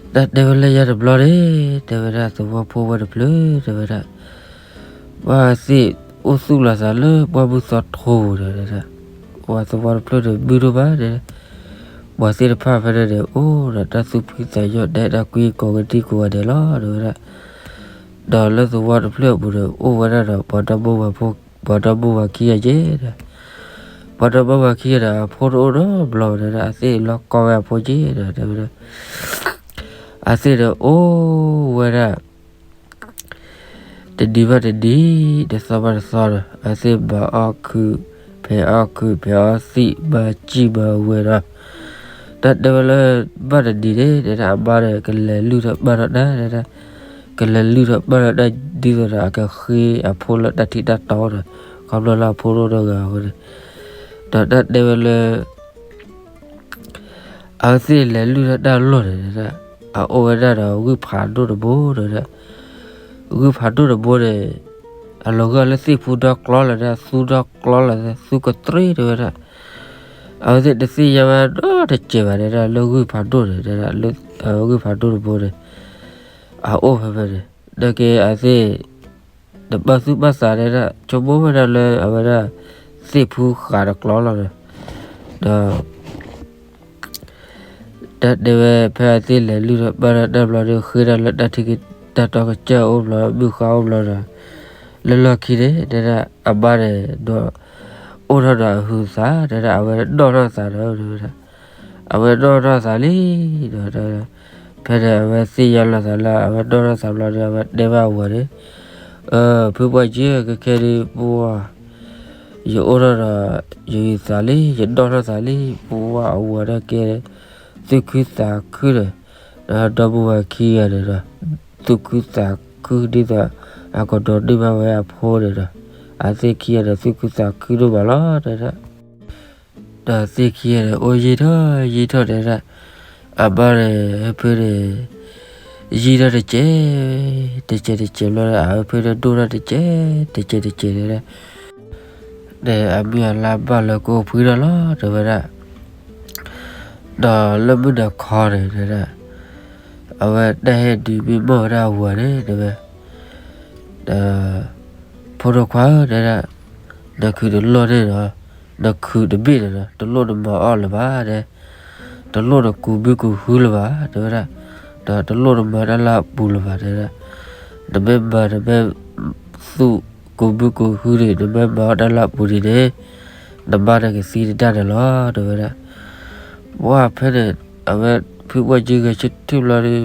တၢ်တဲဝဲလၢညါတဘျီန့ၣ်, တဲဝဲဒၣ်သဝီဖိဝဲတဖျၢၣ် တဲဝဲဒၣ် ပှၤသ့ၣ်အိၣ်သူၣ်လီၤသးလၢပှၢ်မုၢ်သီထိပူၤဒီး, ပှၤသဝီတဖျၢၣ်န့ၣ်မုာ်ဒိၣ်မးဒီး, ပှၤသ့ၣ်တဖၣ်ဖဲန့ၣ်န့ၣ် အိၣ်ဒီးတၢ်သူၣ်ဖှံသးညီ ဒဲးတၢ်ကွံကိးဂၤဒဲးကိးဂၤဒဲးလီၤ တဲဝဲဒၣ်, ဒီးလၢသဝီတဖျၢၣ်အပူၤန့ၣ် အိၣ်ဝဲဒၣ်ဒီးပှၤဒီမါဝၤဖိ, ပှၤဒီမါဝၤခံဂၤယ့ၤဒီး, ပှၤဒီမါဝၤခံဂၤဒီး အဖိတအိၣ်နီတဘျီဒီး အသ့ၣ်လီၤကီဝဲအဖိက့ၤဒီး တဲဝဲဒၣ် အသ့ၣ်ဒီးအိၣ်ဝဲဒၣ် တနံၤဘၣ်တနံၤ, တသီဘၣ်တသီဒီး အသ့ၣ်မၤအီၣ်ခုး, ဖဲးအီၣ်ခုး, ဖဲးအီၣ်သံၣ်, မၤစံၣ်မၤဝဲဒီး, တၢ်တဲဝဲလၢ ဘၣ်တနံၤန့ၣ် တဲဒၣ်အမါန့ၣ် ကလဲၤလုၢ်ထီၣ်ပာ်ထီၣ်တၢ်, ကလဲၤလုၢ်ထီၣ်ပာ်ထီၣ်တၢ်ဒ်သိးဒီးအကဃ့အဖိလၢတၢ်ထံၣ်တၢ်တီဒီး, ခီဖျိလၢအဖိတအိၣ်နီတဂၤအဃိန့ၣ်, ဒီးတၢ်တဲဝဲလၢ အဝဲသ့ၣ်လဲၤလုၢ်ထီၣ်တၢ်လီၢ်န့ၣ်ဒၣ်, အအိၣ်ဝဲဒၣ်ဒီးဂုၢ်ဖးဒိၣ်တဘိဒီး, ဂုၢ်ဖးဒိၣ်တဘိန့ၣ်, အလီၤဂာ်လၢသ့ၣ်ဖူဒီကျီလၢာ်ဒၣ်, သူဒီကျီလၢာ်, သူကတြ့တဝဲဒၣ်, အဝဲသ့ၣ်တသ့ၣ်ညါဝဲနီတစဲးဘၣ်ဒၣ် လၢဂုၢ်ဖးဒိၣ်န့ၣ်ဒၣ်, ဂုၢ်ဖးဒိၣ်တဘိန့ၣ်, အအိၣ်ဖဲဖဲန့ၣ်, ဒီးက့ၤအသ့ၣ် တပာ်သူၣ်ပာ်သးဒၣ်, ဆိကမိၣ်ဝဲဒၣ်လၢအဝဲဒၣ် သ့ၣ်ဖူဃးတကျီလီၤဒီး, ဒီး တၢ်တဲဝဲဖဲအသ့ၣ်လဲၤလုၢ်ထီၣ်ပာ်ထီၣ်တၢ်ဘျီဒီး ဃ့ဒၣ်လၢတၢ်ထံၣ်တၢ်တီကစၢၢ်အိၣ်ဘျီ မုၢ်ဃါအိၣ်ဘျီဒီး, လၢလီၢ်ခံန့ၣ် တဲဒၣ်အမါန့ၣ်ဒီး, အိၣ်ထီၣ်ဒီးအဟုးသး တဲဒၣ်အဝဲနီၣ်ထီၣ်သးဒီး, အဝဲနီၣ်ထီၣ်သးလံဒီး, ဖဲန့ၣ်အဝဲသ့ၣ်ညါလီၤသးလၢအဝဲနီၣ်ထီၣ်သးဘျီဒီး အဝဲတဲဘၣ်အဝၤန့ၣ်, ဖုပှၢ်က့ ခဲခဲဒုးပှၤ ယအိၣ်ထီၣ်ဒီး ယဟုးသးလံ ယနီၣ်ထီၣ်သးလံ ပှၤအဝၤဒီးကဲ သူၣ်ခုသးခုဒီး, ဒီးဒီပုၢ်ဝဲၢ်ခံဂၤန့ၣ်ဒီး, သူၣ်ခုသးခုဒ်သိး အကဒိးန့ၢ်ဘၣ်ဝဲအဖိန့ၣ်ဒီး, အသ့ၣ်ခံဂၤန့ၣ် သူၣ်ခုသးခုဒိၣ်မးလီၤ တဲဒၣ်. ဒီးသ့ၣ်ခံဂၤန့ၣ် အိၣ်ယံာ်ထီၣ်ယံာ်ထီၣ်တဲဒၣ်, အမါန့ၣ် ဖုန့ၣ် ယံာ်ဒီးတစဲး, တစဲးတစဲးဘျီဒီး အဝဲဖဲဒီးဒိၣ်ထီၣ်တစဲး, တစဲးတစဲးတဲဒၣ်, ဒီးအမုၢ်အလါဘၣ်လၢကအိၣ်ဖှံထီၣ်လီၤ တဲဝဲဒၣ်, ဒီးလၢမုၢ်နၤခီန့ၣ်တဲဒၣ်, အဝဲတၢ်ဟဲဒုးမ့ၢ်မီၢ်ဝဲဒၣ်အဝၤန့ၣ် တဲဝဲ, ဒီး ဖိဒိၣ်ခွါဧၢ တဲဒၣ်, နခုးတလိၣ်န့ၣ်ဒီး, နခုးတဘ့ၣ်န့ၣ်ဒီး တလိၣ်နမၤအီၣ်လၢၤဘၣ်တဲ, တလိၣ်နကူးဘုကူးဟုလၢၤဘၣ် တဲဝဲဒၣ်, ဒီးတလိၣ်နမၤတၢ်လၢအပူၤလၢၤဘၣ် တဲဒၣ်, နမ့ၢ်မၤ နမ့ၢ်သူၣ်ကူးဘုကူးဟုန့ၣ် နမ့ၢ်မၤအီၣ်တၢ်လၢအပူၤန့ၣ်န့ၣ်, နမါန့ၣ်ကသံတဒၣ်န့ၣ်လီၤ တဲဝဲဒၣ်. ပှၢ်ဖဲန့ၣ် အဝဲဖုပှၢ်ကၠံဂဲၤဆၢထၢၣ်ဘျီဒီး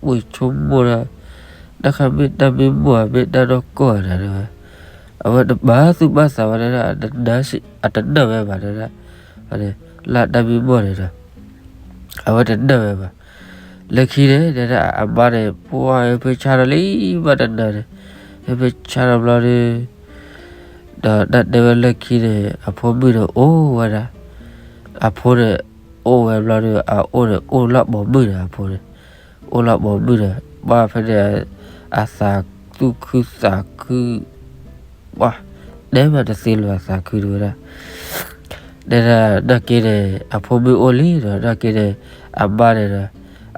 ဝံဆိကမိၣ်ဒီး, တၢ်ခါမ့ၢ်တၢ်မ့ၢ်မိၢ်ဧါ မ့ၢ်တၢ်နီၢ်ကီၢ်ဧါဒီး အဝဲတဘၣ်သူၣ်ဘၣ်သးဝဲဒၣ်, အတနာ်ဝဲဘၣ်တဲဒၣ်, လၢတၢ်မ့ၢ်မိၢ်န့ၣ်ဒီး အဝဲတနာ်ဝဲဘၣ်. လၢခံန့ၣ် တဲဒၣ်အမါန့ၣ် ပှၢ်ဟဲဖဲဆါဒီးလံ ဘၣ်တနၤန့ၣ်, ဟဲဖဲဆါဒီးဘျီဒီး, ဒီးတၢ်တဲဝဲလၢခံန့ၣ် အဖိမုၣ်န့ၣ်အိၣ်ဝဲဒၣ်, အဖိန့ၣ် အိၣ်ဝဲဘျီဒီး အအိၣ်န့ၣ် အိၣ်လၢပိာ်မုၣ်န့ၣ် အဖိန့ၣ်, အိၣ်လၢပိာ်မုၣ်န့ၣ်, ပှၢ်ဖဲန့ၣ် အသးသူၣ်ခုသးခု ပှၢ်, တဲမးတသ့လၢၤအသးခုတဲဝဲဒၣ်. တဲဒၣ်နာ်က့န့ၣ် အဖိမုၣ်အိၣ်လံဒီး နာ်က့န့ၣ် အမါန့ၣ်ဒီး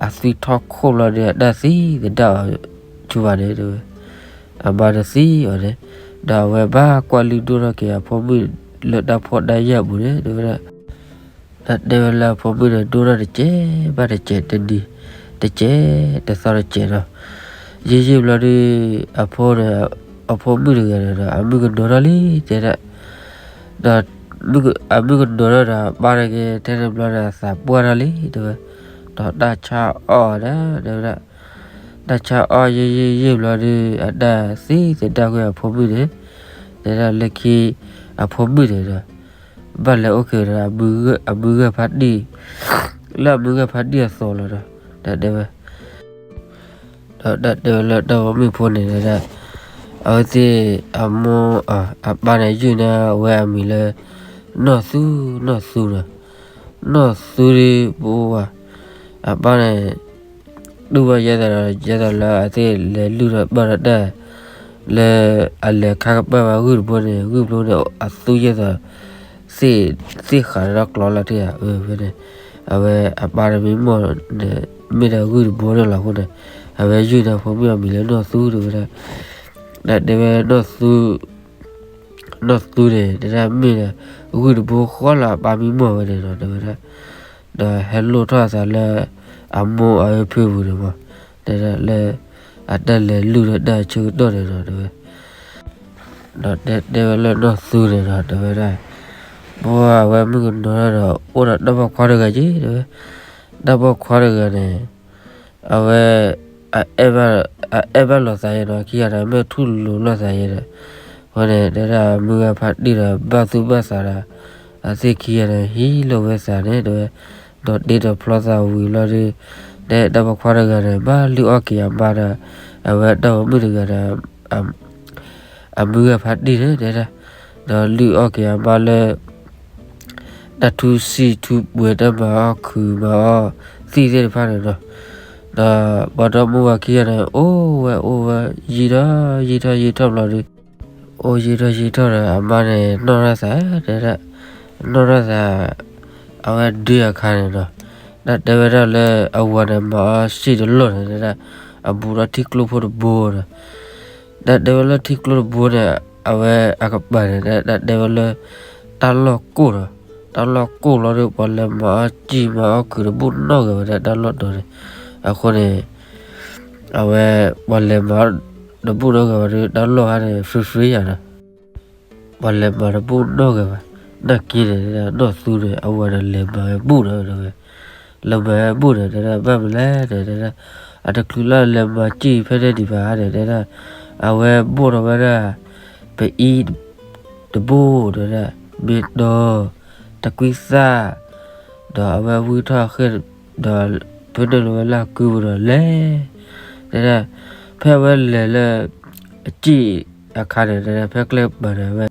အသွံၣ်ထီၣ်ခိၣ်လီၤဒီး အတၢ်သံသဒၣ်အီၤဆူဘၣ်န့ၣ်တဲဝဲ, အမါတသံအီၤန့ၣ်, ဒီးအဝဲဘၣ်ကွၢ်လုၢ်ဒိၣ်ထီၣ်က့ၤအဖိမုၣ်လၢတၢ်ဖှီၣ်တၢ်ယာ်အပူၤန့ၣ်တဲဝဲဒၣ်. တၢ်တဲဝဲလၢအဖိမုၣ်န့ၣ် ဒိၣ်ထီၣ်တစဲးဘၣ်တစဲး တနံၤတစဲး တသီတစဲးဒီး, ယံာ်ယံာ်ဘျီဒီး အဖိန့ၣ်, အဖိမုၣ်တဂၤန့ၣ်ဒီး အမုၣ်ကနီၤထီၣ်လံတဲဒၣ်, ဒီးအမုၣ်ကနီၤထီၣ်ဒီး အပၢ်န့ၣ်က့ ထဲန့ၣ်ဘျီန့ၣ် အသးပှၢ်ထီၣ်လံတဲဝဲ, ဒီးတၢ်ဆါအီၣ်ဒီး တဲဝဲဒၣ်, တၢ်ဆါအီၣ်ယံာ်ယံာ်ယံာ်ဘျီဒီး အတၢ်သံသဒၣ်ကွံာ်အဖိမုၣ်န့ၣ်, တဲဒၣ်လၢခံ အဖိမုၣ်န့ၣ်ဒီး ဘၣ်လဲၤအိၣ်က့ၤဒီး အမုၢ်ဂၢ်ဖးတံၢ်, လၢအမုၢ်ဂၢ်ဖးတံၢ်အသိးလီၤဒီး တၢ်တဲဝဲ, ဒီးတၢ်တဲဝဲလၢတၢ်ပိာ်မုၣ်ဖိန့ၣ်တဲဒၣ်, အဝဲသ့ၣ် အမိၢ်, အပၢ်န့ၣ် ယုၢ်န့ၢ်ဝဲအမံၤလၢ နီၢ်သူ, နီၢ်သူဒီး, နီၢ်သူဒီး ပှၤ, အပၢ်န့ၣ် တူၢ်ဘၣ်ယဲၢ်သးဒီး ယဲၢ်သးလၢအသ့ၣ်လဲၤလုၢ်ထီၣ်ပာ်ထီၣ်တၢ် လၢအလဲၤခါကပာ်ဝဲဂုၢ်တဘိန့ၣ် ဂုၢ်ဖျိန့ၣ် အသူယဲၢ်သး သ့ၣ်ဃးဒီးကျီလီၤတံၢ်ဧါ ဖဲန့ၣ်, အဝဲအပၢ်တမံၤမီၢ်န့ၣ် မ့ၢ်ဒီးဂုၢ်တဘိန့ၣ်လီၤအဃိန့ၣ်, အဝဲယုၢ်န့ၢ်ဖိမုၣ်အမံၤလၢနီၢ်သူတဲဝဲဒၣ်, တၢ်တဲဝဲနီၢ်သူ နီၢ်သူန့ၣ် တဲဒၣ်မ့ၢ်ဒီး ဂုၢ်တဘိဃီလၢအပၢ်မံမီၢ်ဝဲန့ၣ်ဒီး တဲဝဲဒၣ်, ဒီးဟဲလိၣ်ထီၣ်အသးလၢ အမိၢ်အဖုပူၤန့ၣ်မး, တဲဒၣ်လၢ အတၢ်လဲၤလုၢ်ဒီးတၢ်ဆၢကတီၢ်န့ၣ်ဒီး တဲဝဲ, ဒီးတဲတဲဝဲလၢနီၢ်သူန့ၣ်ဒီး တဲဝဲဒၣ်, ပှၤအဝဲမုၣ်ကနီၤထီၣ်ဒီး အိၣ်ဒီးတၢ်ပိာ်ခွါတဂၤက့ၤ တဲဝဲ, တၢ်ပိာ်ခွါတဂၤန့ၣ် အဝဲ အအဲၣ်ဘၣ်လိာ်သးယဲဒီး ခံဂၤန့ၣ် မ့ၢ်ထူၣ်လိာ်လိာ်သးယဲဒီး အဃိန့ၣ် တဲဒၣ်မုၢ်ဂၤဖးတံၢ်ဒီး ဘၣ်သူၣ်ဘၣ်သးဒီး အသ့ၣ်ခံဂၤန့ၣ် ဟံးလိာ်ဝဲသးန့ၣ် တဲဝဲ, ဒီးတ့ဒီးဖျီသးဝံၤလီၤဒီး တဲတၢ်ပိာ်ခွါတဂၤန့ၣ် ဘၣ်လုၢ်အီၣ်က့ၤအမါဒီး အဝဲတၢ်ပိာ်မုၣ်တဂၤဒီး အမုၢ်ဂၤဖးတံၢ်န့ၣ် တဲဒၣ်, ဒီးလုၢ်အီၣ်က့ၤအမါလၢ တၢ်ထူစံၣ်ထူပှဲၤ တၢ်မၤအီၣ်ခုးမၤအီၣ်သံၣ်သ့ၣ်တဖၣ်န့ၣ်ဒီး, ဒီးပှၤဒီမါဝၤခံဂၤန့ၣ် အိၣ်ဝဲအိၣ်ဝဲ ယံာ်ထီၣ်ယံာ်ထီၣ်ယံာ်ထီၣ်ဘျီဒီး အိၣ်ယံာ်ထီၣ်ယံာ်ထီၣ်ဒီး အမါန့ၣ်နီၢ်ထီၣ်သး တဲဒၣ်, နီၢ်ထီၣ်သး အဝဲဒုးအခါန့ၣ်ဒီး တၢ်တဲဝဲဒၣ်လၢအဝၤန့ၣ် မၤအီၣ်စံၣ်တလိၣ်န့ၣ် တဲဒၣ်, အဘူးဒီးထံကျိဖိတဘိဒီး တၢ်တဲဝဲလၢထံကျိတဘိန့ၣ် အဝဲအကပၤန့ၣ် တၢ်တဲဝဲလၢ တၢ်လီၢ်ကိၢ်ဒီး တၢ်လီၢ်ကိၢ်လီၤဒီး ပှၤလဲၤမၤအီၣ်စံၣ်မၤအီၣ်ခုးတဘူၣ်နီၣ်ဂၤဝဲဒၣ်တၢ်လီၢ်တီၤန့ၣ်, အဃိန့ၣ် အဝဲ ပှၤလဲၤမၤအီၣ်တဘူၣ်နီၣ်ဂၤဝဲဒီး တၢ်လီၢ်ဟါန့ၣ် ဖရံဖရံယၤဒီး ပှၤလဲၤမၤတဘူၣ်နီၣ်ဂၤဘၣ်, နာ်က့န့ၣ် နီၢ်သူန့ၣ် အဝၤန့ၣ်လဲၤမၤဝဲဘူၣ်ဒီး တဲဝဲ, လဲၤမၤဝဲဘူၣ်ဒီး တဲဒၣ်ဘၣ်မနုၤလဲၣ်န့ၣ် တဲဒၣ်, အတချုးလၢလဲၤမၤစံၣ်ဖဲန့ၣ်ဒံးဘၣ်န့ၣ် တဲဒၣ်, အဝဲဘိၣ်ထီၣ်ဝဲဒၣ် ပအံၤ တဘူၣ် တဲဒၣ်, မ့ၢ်ဒီး တကွံသၣ် ဒီးအဝဲဝံထီၣ်အဃ့ၢ် ဒီးဖဲန့ၣ်လီၤဝဲလၢအကုပူၤဒီးလဲၤ, တဲဒၣ်, ဖဲအဝဲလဲၤလၢ အစံၣ်အခါန့ၣ် တဲဒၣ် ဖဲကျဲပၤန့ၣ် အဝဲ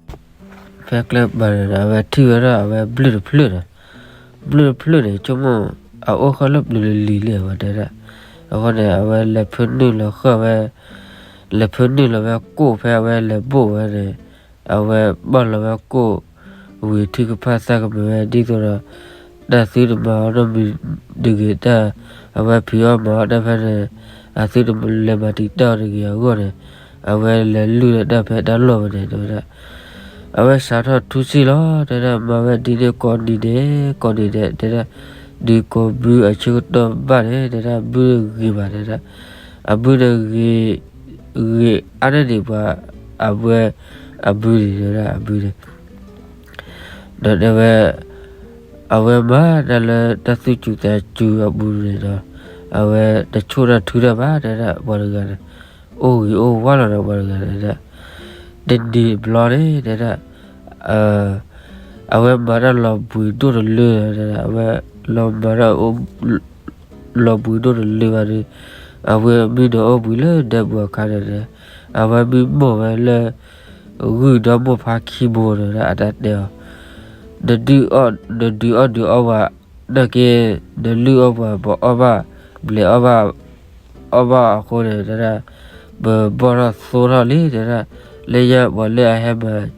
ဖဲကျဲပၤန့ၣ်ဒီး အဝဲထံၣ်ဝဲဒၣ်အဝဲဘျုၣ်တဖျၢၣ်န့ၣ်, ဘျုၣ်တဖျၢၣ်န့ၣ် ဆိကမိၣ် အအိၣ်ဃာ်လၢပျုၤလံၤလံၤလံအဝဲတဲဒၣ်, အဃိန့ၣ် အဝဲလဲၤဖၢနုာ်လီၤဃာ်ဝဲ, လဲၤဖၢနုာ်လီၤဝဲကိၣ်ဖဲအဝဲလဲၤဘိၣ်ဝဲန့ၣ်, အဝဲပာ်လီၤဝဲကိၣ် ဝံၤထုကဖၣ်သးကမၢၤဝဲဒ်သိးဒီး တၢ်သုတမၤအီၤနီတမံၤတဂ့ၤ, တၢ်အဝဲဖံးအီၣ်မၤအီၣ်တၢ်ဖဲန့ၣ် အသုတလဲၤမၤတံာ်တာ်အီၤတဂ့ၤအဂီၢ်န့ၣ်, အဝဲလဲၤလုၢ်ဒီးတၢ်ဖဲတၢ်လီၢ်ဝဲန့ၣ် တဲဝဲဒၣ်. အဝဲစးထီၣ်ထူစံၣ်လီၤ တဲဒၣ်, မၤဝဲဒ်န့ၣ်ကိးနံၤဒဲး ကိးနံၤဒဲး တဲဒၣ်, ဒုးကိးဘုအဆၢကတီၢ်ဘၣ်န့ၣ် တဲဒၣ်, ဘုဂ့ၤဘၣ် တဲဒၣ်, အဘုန့ၣ်ဂ့ၤ, ဂ့ၤအါန့ၢ်ဒံးပှၤအဝဲအဘုန့ၣ် တဲဝဲဒၣ်, အဘုန့ၣ် ဒီးတဲဝဲ, အဝဲမၤတၢ်လၢတၢ်သူၣ်စူၤသးစူၤအပူၤန့ၣ်ဒီး အဝဲတဆိၣ်တၢ်ထုတၢ်ဘၣ် တဲဒၣ်, ပှၤတဂၤန့ၣ် အိၣ်ဂ့ၤအိၣ်ဝါလီၤဒီး ပှၤတဂၤန့ၣ်ဒၣ် တနံၤတဘျီန့ၣ် တဲဒၣ်, အဝဲမၤတၢ်လီၤဘှံးဒိၣ်တလၢဒီး အဝဲလီၤမၤတၢ် လီၤဘှံးဒိၣ်တလၢဘၣ်ဒီး အဝဲမုၢ်နံၤအိၣ်ဘှံးလၢဒဲပူၤအခါန့ၣ်ဒီး အဝဲမုၢ်မိၢ်ဝဲလၢ ဂုၢ်ဒီမိၢ်ဖါခံဘိန့ၣ်ဒီး အတၢ်တဲအီၤ, နဒုးအီၣ်ဒုးအီဝဲနာ်က့, နလုၢ်အီၣ်ပှၤ ပအီၣ်ဘၣ်, ဘျဲးအီၣ်ဘၣ်, အီၣ်ဘၣ်အဃိန့ၣ် တဲဒၣ်, ပဘီၣ်ထီၣ်သိထီၣ်လံ တဲဒၣ်, လၢညါပှၤလၢအဟဲမၤ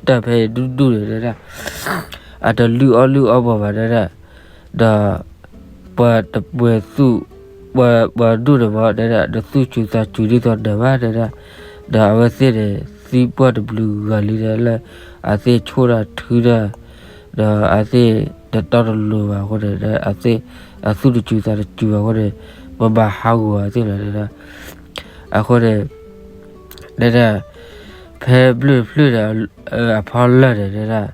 တၢ်ဖဲအံၤဒူၣ်ဒူၣ်န့ၣ် တဲဒၣ်, အတလုၢ်အီၣ်လုၢ်အီပှၤဘၣ် တဲဒၣ်, ဒီး ပှၤတပှဲၤသူၣ်, ပှၤဒူၣ်န့ၣ်မ့ၢ် တဲဒၣ်, တသူၣ်စူၤသးစူၤဒ်သိးနၤဘၣ် တဲဒၣ်, ဒီးအဝဲသ့ၣ်န့ၣ် သံပှၢ်တဘျုးဂၤလံ တဲလၢ အသ့ၣ်ဆိၣ်တၢ်ထုတၢ်, ဒီးအသ့ၣ်တတီတလိၤဘၣ်အဃိန့ၣ် အသ့ၣ်အသူၣ်တစူၤသးတစူၤဘၣ်အဃိန့ၣ် ပဘၣ်ဟးဂီၤအသ့ၣ်လီၤ တဲဒၣ်, အဃိန့ၣ် တဲဒၣ်, ဖဲဘျုၣ်တဖျၢၣ်န့ၣ် အဖီလာ်န့ၣ် တဲဒၣ်,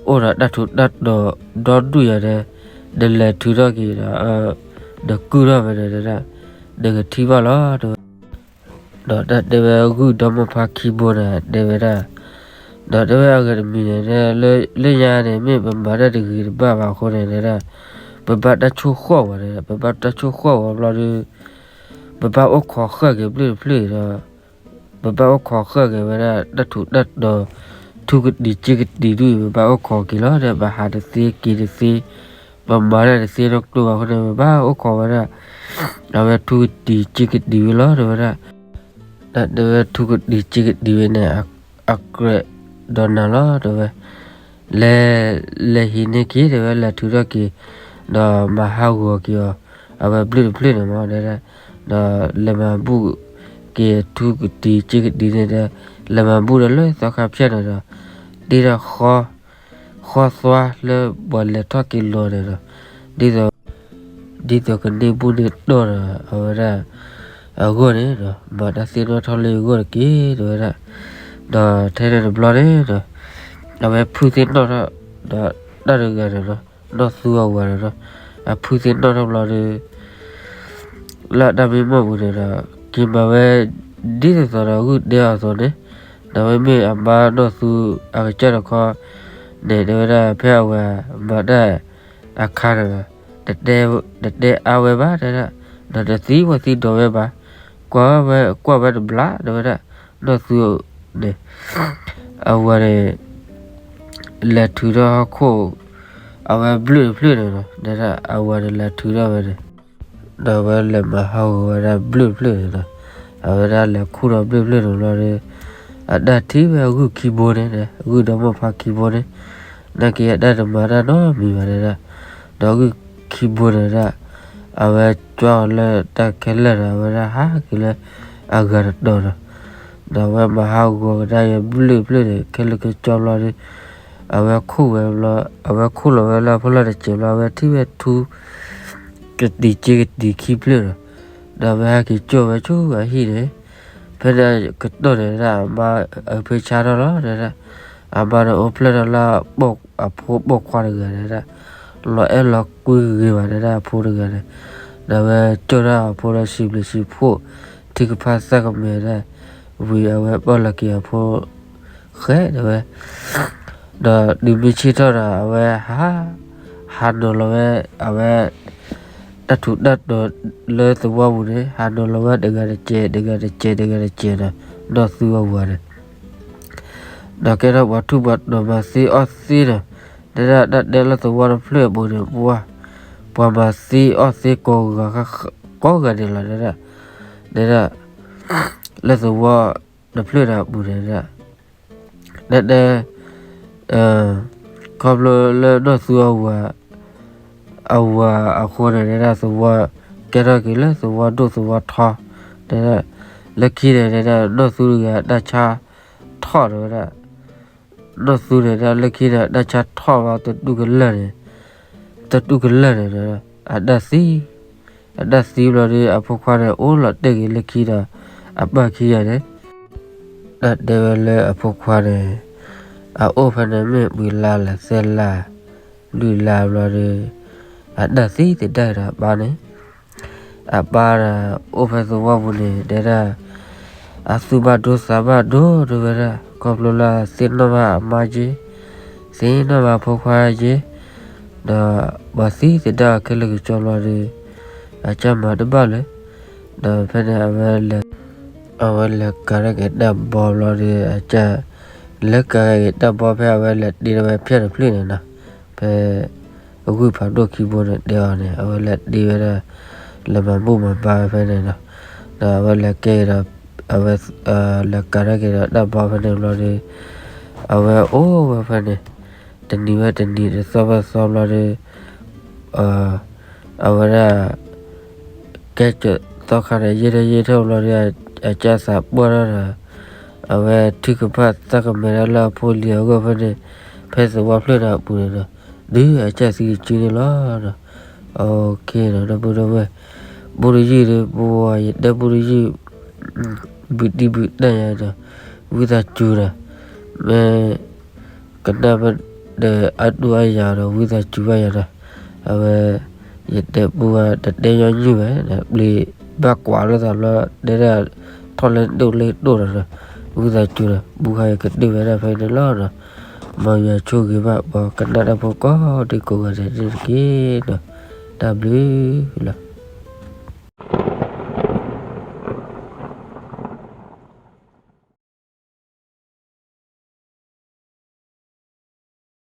အိၣ်ဒီးတၢ်ထူးတၢ်တီၤဒီဒူၣ်ယၤဒီး နလဲၤထုးထီၣ်က့ၤဒီး နကုၢ်ထီၣ်ဖဲန့ၣ် တဲဒၣ်, နကထံၣ်ဘၣ်လီၤ တဲဝဲ, ဒီးတၢ်တဲဝဲဂုၢ်ဒီမိၢ်ဖါခံဘိန့ၣ် တဲဝဲဒၣ်, ဒီးတဲဝဲအဂၤတမံၤန့ၣ် လၢညါန့ၣ် မ့ၢ်ပမၤတၢ်တဂ့ၤတဘၣ်ဘၣ်အဃိန့ၣ် တဲဒၣ်, ပဘၣ်တၢ်ဆိၣ်ဃီၣ်ဝဲန့ၣ် ပဘၣ်တၢ်ဆိၣ်ဃီၣ်ဝဲဘျီဒီး ပဘၣ်အိၣ်ခိးဃာ်က့ၤဘျုၣ်တဖျၢၣ်ဒီး ပဘၣ်အိၣ်ခိးဃာ်က့ၤဝဲဒၣ် တၢ်ထူးတၢ်တီၤ ထူကတံၤစ့ကတံၤဒူၣ်အံၤ ပဘၣ်အိၣ်ခိးက့ၤလီၤ ဒီးပဟးတသ့က့ၤတသ့, ပမၤတၢ်တသ့နီတကျိၤဘၣ်အဃိန့ၣ် ပဘၣ်အိၣ်ခိးဝဲဒၣ် အဝဲထူကတံၤစ့ကတံၤဝဲလီၤ တဲဝဲဒၣ်, ဒီးတဲဝဲထူကတံၤစ့ကတံၤဝဲန့ၣ် အကြၢးဒီးနၤလီၤ တဲဝဲ လဲၤ, လဲၤဟံးန့ၢ်က့ၤ တဲဝဲ လဲၤထုးထီၣ်က့ၤ, ဒီးမၤဟးဂီၤက့ၤအီၤ, အဝဲဘျုၣ်တဖျၢၣ်န့ၣ်မ့ၢ် တဲဒၣ်, ဒီးလဲၤမၤဘူၣ်က့ၤထူကတံၤစ့ကတံၤန့ၣ်ဒီး လဲၤမၤဘူၣ်ဒီးလၢသီခါဖၠၣ်န့ၣ်ဒီး တ့ထီၣ်ဃီသွါလၢပှၤလဲၤထီၣ်က့ၤလီၤန့ၣ်ဒီး ဒ်သိး ဒ်သိးကန့ၢ်ဘူၣ်န့ၢ်တီၢ်ဒီး အဝဲဒၣ်အဂီၢ်န့ၣ်ဒီး မၤတၢ်သ့ၣ်နီၣ်ထီၣ်လၢအဂီၢ်တက့ၢ် တဲဝဲဒၣ်, ဒီးထဲန့ၣ်တဘျီန့ၣ်ဒီး အဝဲဖုၣ်သ့ၣ်နီၣ်ထီၣ် ဒီးတၢ်တဂၤန့ၣ်ဒီး နီၢ်သူအဝၤန့ၣ်ဒီး အဖုၣ်သ့ၣ်နီၣ်ထီၣ်ဘျီဒီး လၢတၢ်မံမီၢ်ပူၤန့ၣ်ဒီး က့ၤမၤဝဲ ဒ်သိးသိးဒီးဂုၢ်တဲအီၤအသိးန့ၣ်, ဒီးမ့မ့ၢ်အမါနီၢ်သူအကစၢ်တခီန့ၣ် တဲဝဲဒၣ် ဖဲအဝဲမၤတၢ်အခါန့ၣ်ဒီး တတဲအါဝဲဘၣ် တဲဒၣ်, ဒီးတသံဝဲသံဒီးဝဲဘၣ်, ကွၢ်ဝဲကွၢ်ဝဲတဘျီ တဲဝဲဒၣ်, နီၢ်သူန့ၣ် အဝၤန့ၣ် လဲၤထုးထီၣ်ဟီၣ်ခိၣ် အဝဲဘျုၣ်တဖျၢၣ်န့ၣ်ဒီး တဲဒၣ် အဝၤန့ၣ်လဲၤထုးထီၣ်ဝဲန့ၣ် ဒီးအဝဲလဲၤမၤဟးဂီၤဝဲဒၣ်ဘျုၣ်တဖျၢၣ်န့ၣ်ဒီး အဝဲဒၣ်လဲၤခူၣ်ဒီးဘျုၣ်တဖျၢၣ်န့ၣ်ဘျီဒီး အတၢ်ထံၣ်ဝဲအဂုၢ်ခံဘိန့ၣ်ဒီး အဂုၢ်ဒီမိၢ်ဖါခံဘိန့ၣ် နာ်က့အတၢ်တမၤတၢ်နီတမံၤဘၣ် တဲဒၣ်, ဒီးအဂုၢ်ခံဘိန့ၣ်ဒၣ် အဝဲကွၢ်အီၤလၢတၢ်ခဲလၢာ်ဒီး အဝဲဒၣ်ဟးက့ၤလၢအဂၤတတီၤဒီး ဒီးအဝဲမၤဟးဂီၤကဒါက့ၤဘျုၣ်တဖျၢၣ်န့ၣ် ခဲလၢာ်ခဲဆ့ဘျီဒီး အဝဲခူၣ်ဝဲဘျီ အဝဲခူၣ်လီၤဝဲလၢအဖီလာ်တစဲးဘျီ အဝဲထံၣ်ဝဲထူ ကတံၤစ့ကတံၤခံဖျၢၣ်ဒီး ဒီးအဝဲဟဲက့ၤကၠီၣ်ဝဲဆူအဟံၣ်န့ၣ်, ဖဲန့ၣ်ကတီၢ်န့ၣ်ဒၣ် အမါအဖၢဆါထီၣ်လီၤ တဲဒၣ်, အမါန့ၣ်အိၣ်ဖျဲၣ်ထီၣ်လၢအဖိပိာ်ခွါတဂၤန့ၣ်ဒၣ်, လီၤအဲၣ်လီၤကွံဂ့ၤဂ့ၤဘၣ် တဲဒၣ် အဖိတဂၤန့ၣ်, ဒီးအဝဲကၠီၣ်ဒၣ်အဖိဒီးစံးဘျုးစံးဖှိၣ် ထုကဖၣ်သးကမဲာ်ဒၣ်, ဝံၤအဝဲပာ်လီၤက့ၤအဖိ ဃဲ တဲဝဲ, ဒီးတုၤမုၢ်ဆ့ၣ်ထီၣ်ဒီး အဝဲဟး, ဟးနီၤလီၤဝဲ, အဝဲ တၢ်ထူးတၢ်တီၤလၢသဝီပူၤန့ၣ် ဟးနီၤလီၤဝဲတဂၤတစဲး တဂၤတစဲး တဂၤတစဲးဒီး နီၢ်သူအဝၤန့ၣ်, ဒီးကဲထီၣ်ပှၤထူးပှၤတီၤမၤသ့အီၣ်သ့ဒီး တဲဒၣ်တၢ်တဲလၢသဝီတဖျၢၣ်အပူၤန့ၣ် ပှၤ, ပှၤမၤသ့အီၣ်သ့ကိးဂၤဃၣ်ဃၣ် ကိးဂၤဒဲးလီၤ တဲဒၣ်, တဲဒၣ်, လၢသဝီတဖျၢၣ်ဒီးအပူၤန့ၣ်ဒၣ်, တဲတဲ, ခီဖျိလၢနီၢ်သူအဝၤ အဝၤအဃိန့ၣ် တဲဒၣ်သဝီ ကဲထီၣ်က့ၤလၢသဝီဒိၣ်သဝီထီ, တဲဒၣ်, လၢခံန့ၣ် တဲဒၣ် နီၢ်သူတဂၤအတၢ်ဆါထီၣ် တဲဝဲဒၣ်, နီၢ်သူန့ၣ်ဒၣ်လၢခံန့ၣ် အတၢ်ဆါထီၣ်ဘၣ်တတူၢ်ကလၢာ်န့ၣ်, တတူၢ်ကလၢာ်န့ၣ် အတၢ်သံ, အတၢ်သံဘျီဒီး အဖိခွါန့ၣ် အိၣ်လီၤတဲာ်က့ၤလၢခံဒီး အပၢ်ခံဂၤန့ၣ် တၢ်တဲဝဲလၢအဖိခွါန့ၣ် အအိၣ်ဖဲန့ၣ်မ့ၢ်ပှဲၤလါလဲၣ်သၢလါ လွံၢ်လါဘျီဒီး အတၢ်သံသဒၣ်ဒီးအပၢ်န့ၣ်, အပၢ်ဒီးအိၣ်ဖဲသဝီပူၤန့ၣ် တဲဒၣ် အသူၣ်ဘၣ်ဒိသးဘၣ်ဒိ တဲဝဲဒၣ် ခီဖျိလၢသ့ၣ်နီၣ်ဘၣ်အမါက့, သ့ၣ်နီၣ်ဘၣ်အဖိခွါက့, ဒီးပှၤသံသဒၣ်အီၤခဲလၢာ်ကကၠီဘျီဒီး အကၢ်မၤတဘၣ်လၢၤ, ဒီးဖဲန့ၣ် အဝဲလဲၤကၤထီၣ်က့ၤတၢ်ဘီဘျီဒီး အကၢ်လဲၤကၤထီၣ်က့ၤတၢ်ဘီ ဖဲအဝဲလဲၤတ့ထီၣ်ဝဲဖၠၣ်တဖျၢၣ်န့ၣ်နီၤ, ဖဲ အဂုၢ်ဖးဒိၣ်ခံဘိန့ၣ် တဲအီၤန့ၣ် အဝဲလဲၤတ့ဝဲဒၣ် လဲၤမၤဘူၣ်မၤဘါဝဲဖဲန့ၣ်နီၤ, ဒီးအဝဲလဲၤကဲဒီး အဝဲ လဲၤကၤထီၣ်က့ၤဒီးတၢ်ဘီဖဲန့ၣ်ဘျီဒီး အဝဲအိၣ်ဝဲဖဲန့ၣ် တနံၤဝဲတနံၤ တသီဝဲတသီဘျီဒီး အဝဲဒၣ် ကဲကသီခါန့ၣ် ယံာ်ထီၣ်ယံာ်ထီၣ်ဘျီဒီး အကၢ်သးပှၢ်ထီၣ်ဒီး အဝဲထုကဖၣ်သးကမဲာ်ဒၣ်လၢအဖိလံၤအဂီၢ်ဖဲန့ၣ်, ဖဲသဝီဖျၢၣ်ဒီးအပူၤန့ၣ်ဒီး ဒုးအကၢ်သံကစုန့ၣ်လီၤ. ဒီး ဒီပုၢ်ဒီဝဲၢ် ဘိၣ်တယုၢ်ဒီး ပဝဲယတဲဘိၣ်တယုၢ် ဘုးတံၢ်ဘုးတၢ်ယၤဒီး ဝံသးစူၤဒီး မ့ၢ် ကနၣ်မ့ၢ်ဒီးအဒူၣ်အယၤဒီး ဝံသးစူၤဘၣ်ယၤဒီး အဝဲ ယတဲပူဝဲ တတဲညီနုၢ်ဝဲ ပျံၤဘၣ်ကွၢ်လိာ်သးလီၤ တဲဒၣ် ထီၣ်လၢဒိၣ်လၢဒိၣ်ဒီး ဝံသးစူၤဒီး ပူခါအံၤကတၢၢ်ဝဲဒၣ်ဖဲန့ၣ်လီၤ. မ်ယွၤဆိၣ်ဂ့ၤဘၣ် ပှၤကနၣ်တၢ်ဖိကိးဒံကိးဂၤဒဲးန့ၣ်တက့ၢ်. တၢ်ဘျုးလီၤ.